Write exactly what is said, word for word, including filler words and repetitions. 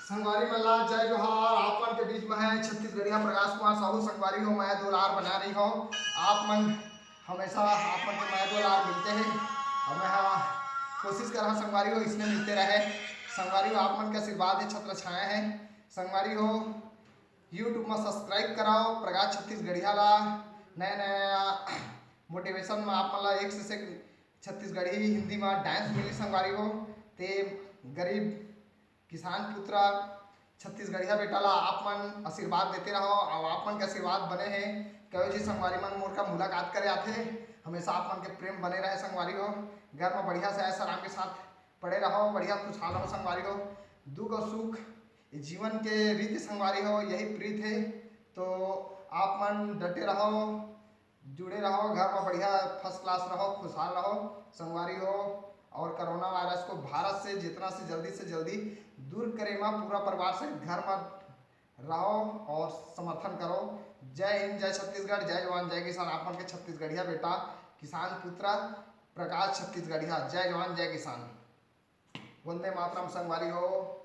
संगवारी मन ला जय जोहार। आप मन के बीच में है छत्तीसगढ़िया प्रकाश कुमार साहू। संगवारी हो, मया दुलार बना रही हो। आप मन हमेशा आप मन के मया दुलार मिलते हैं। हमें हाँ कोशिश करा संगवारी हो, इसने मिलते रहे। संगवारी हो, आप मन के आशीर्वाद है, छत्र छाया है। संगवारी हो, YouTube में subscribe कराओ प्रकाश छत्तीसगढ़िया ला। नया नया motivation में आप मन ला एक से एक छत्तीसगढ़ी हिंदी में dance मिली संगवारी हो। ते गरीब किसान पुत्र छत्तीसगढ़िया बेटा ला आप मन आशीर्वाद देते रहो, और आप मन के आशीर्वाद बने हे। कयो जी संगवारी मन मोर का मुलाकात करे आथे, हमेशा आप मन के प्रेम बने रहे संगवारी हो। घर में बढ़िया से ऐसा आराम के साथ पड़े रहो, बढ़िया खुशहाल रहो संगवारी हो। दुख और सुख ये जीवन के रीत संगवारी हो, यही प्रीत है। तो आप मन डटे रहो, जुड़े रहो, घर में बढ़िया first class रहो, खुशहाल रहो संगवारी हो। और कोरोना वायरस को भारत से जितना से जल्दी से जल्दी दूर करे में पूरा परिवार से घर में रहो और समर्थन करो। जय हिंद, जय छत्तीसगढ़, जय जवान, जय किसान। आप मन के छत्तीसगढ़िया बेटा, किसान पुत्र प्रकाश छत्तीसगढ़िया। जय जवान, जय किसान। वंदे मातरम संगवारी हो।